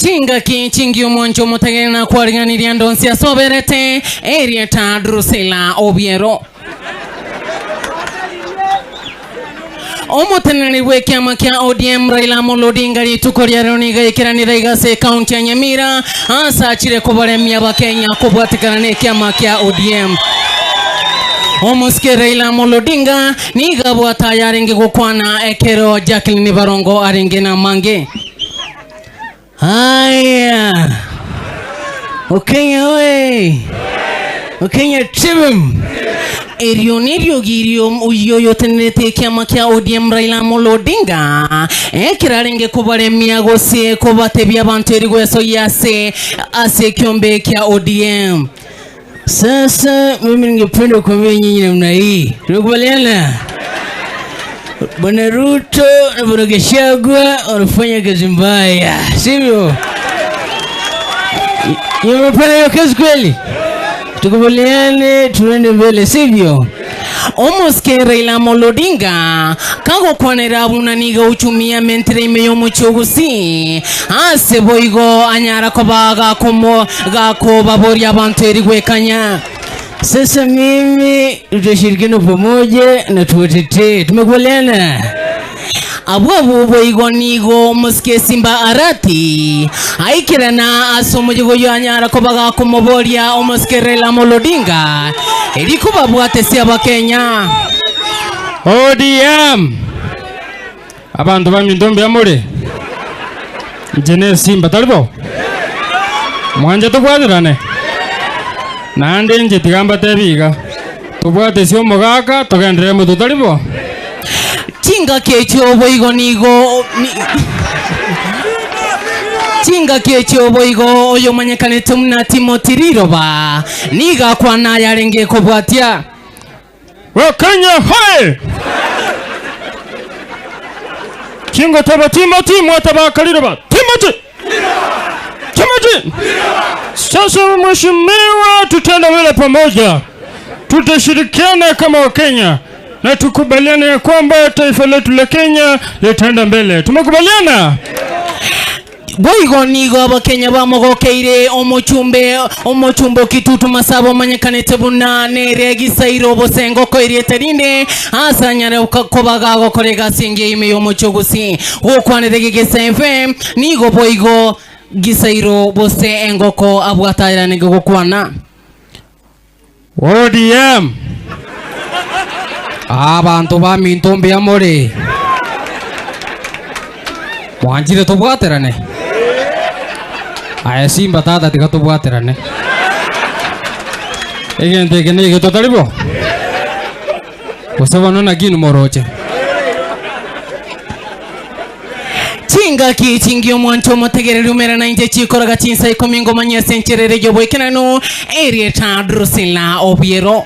Chingaki chingiya omwancho omotegereri nakwariganirie ande onsi ase oberete, erieta Drusilla Obiero. Omoteneneri bw'ekiama kia ODM Raila Amolo Odinga rituko ria rero nigo aikeranire iga ase ekaunti ya Nyamira ase achire kobaremia abakenya kobwatekana n'ekiama kia ODM. Omosike Raila Amolo Odinga nigo abwate ayarenge gokwana ekero Jacqueline Barongo arenge namange. Haya, Okenya oye! Okenya tibim! Erio neriogi ri'oyio oyotenenerete ekiama kia ODM Raila Amolo Odinga ekero arenge kobaremia gose kobatebia abanto eri gwesoyia ase ase ekiombe kia ODM. Sasa mimi ningependa kuambia nyinyi namna hii, tumekubaliana? Bwana Ruto na Bwana Gachagua wanafanya kazi mbaya, sivyo? Nyinyi mnafanya hiyo kazi kweli? Tukubaliane tuende mbele, sivyo? Omosike Raila Amolo Odinga kagokwanera buna nigo uchumi yamentire ime y'omochie o Gusii, ase boigo anyara koba gakomo gakobaboria abanto eri gwekanya. Sasa mimi tutashirikiana pamoja na tuwatetee. Tumekubaliana? Abwo abwo boigo nigo omosike Simba Arati aikerana ase omoyega oyio anyara koba gakomoboria omosike Raila Amolo Odinga eri kobabwatesia Abakenya. ODM! Abanto baminto mbuya more? Inche nesimba, tari bo? Mwanche tobwaterane? Naende inche tiga mbatebi iga, tobwatesie omogaka togenderere motwe, tari bo? Chingaki echio boigo nigo Chingaki echio boigo oyomanyekanete buna Timoti riroba nigo akwana ayarenge kobwatia. Wakenya hoye! Chingoteba Timoti mwateba riroba. Timoti! Timoti! Sasa mheshimiwa, tutaenda mbele pamoja, tutashirikiana kama Wakenya na tukubaliane ya kwamba taifa letu la Kenya litaenda mbele. Tumekubaliana? Boigo nigo Abakenya bamogokeire omochumbe omochumbe o Kitutu Masaba omanyekanete buna nere Gisairo Obosengoko erieta rinde ase anyare koba gagokora egasi engiya ime y'omochie o Gusii. Gokwanera Egegesa FM nigo boigo Gisairo bose engoko abwate ayaranenge gokwana. ODM! Abanto baminto mbuya more? Mwanchire tobwaterane? Aye Simba tata tiga tobwaterane. Egento eke negeto tari bo? Gose bono naki inwe moroche? Chingaki chingiya omwancho omotegereri umera nainche chikoraga chinsa ikomi ngomanye ase enchera ere y'oboikeranu, erieta Drusilla Obiero.